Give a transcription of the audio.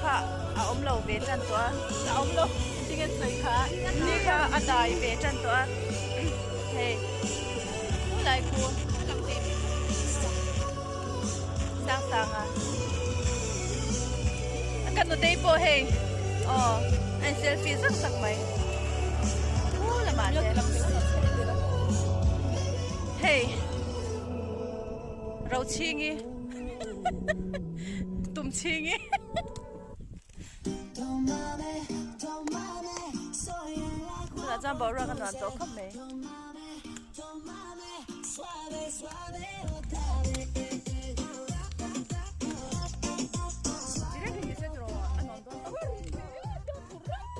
kha a awm lo ve tan tawh a a awm lo tinge sawi kha ni kha a dai ve tan tawh a hei khulai khu sang sang a ka nutei pawh hei aw a in selfie zak zak mai khu lamah te hei Rochhingi Tumchhingi Tunah chuan boruak a nuam tawh khawp mai.